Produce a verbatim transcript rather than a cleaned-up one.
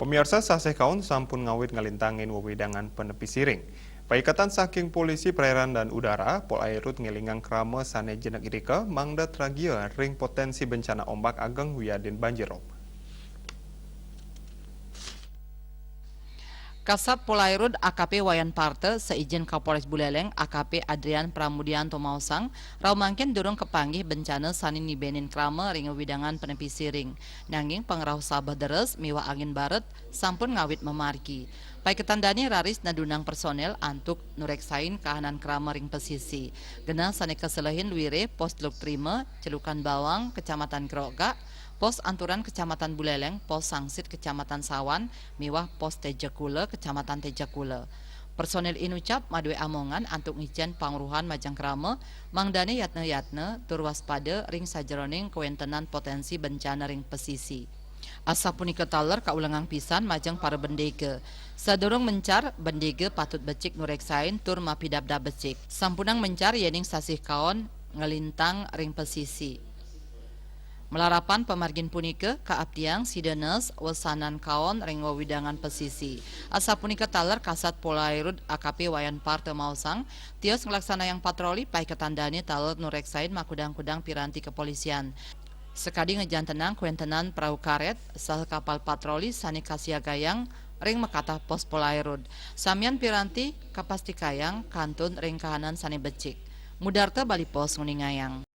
Pemirsa, sasih kaon sampun ngawit ngalintangin wewidangan penepi siring. Paiketan saking Polisi Perairan dan Udara, Polairut ngelingang krama sane jenek irika mangda tragia ring potensi bencana ombak ageng wiadin banjir rob. Kasat Polairut A K P Wayan Parta, seijin Kapolres Buleleng A K P Adrian Pramudianto maosang, rauh mangkin durung kapanggih bencana sane nibenin krama ring wewidangan penepi siring. Nanging pangrauh sabeh deres miwah angin baret sampun ngawit mamargi. Paiketan dane raris nedunang personel antuk nureksain kahanan krama ring pesisi. Genah sane kaselehin luire Pos Teluk Trima, Celukan Bawang, Kecamatan Gerogak, Pos Anturan Kecamatan Buleleng, Pos Sangsit Kecamatan Sawan, miwah Pos Tejakula Kecamatan Tejakula. Personel inucap madue amongan antuk ngicen pangruhan majeng krama, mangdane yatna-yatna tur waspada ring sajeroning kawentenan potensi bencana ring pesisi. Asapunika taler kaulengang pisan majeng para bendega. Sadurung mencar, bendega patut becik nureksain tur mapidabdab becik. Sampunang mencar yening sasih kaon ngelintang ring pesisi. Malarapan pamargin punika, kaaptiang sida nes wesanan kaon ring wewidangan pesisi. Asapunika taler Kasat Polairut A K P Wayan Parta maosang, tios nglaksanayang patroli paiketan dane taler nureksain makudang-kudang piranti kepolisian. Sakadi ngejantenang kawentenan prau karet saha kapal patroli sane kasiagayang ring makatah pos Polairut. Samian piranti kapastikayang kantun ring kahanan sane becik. Mudarta Bali Post nguningayang.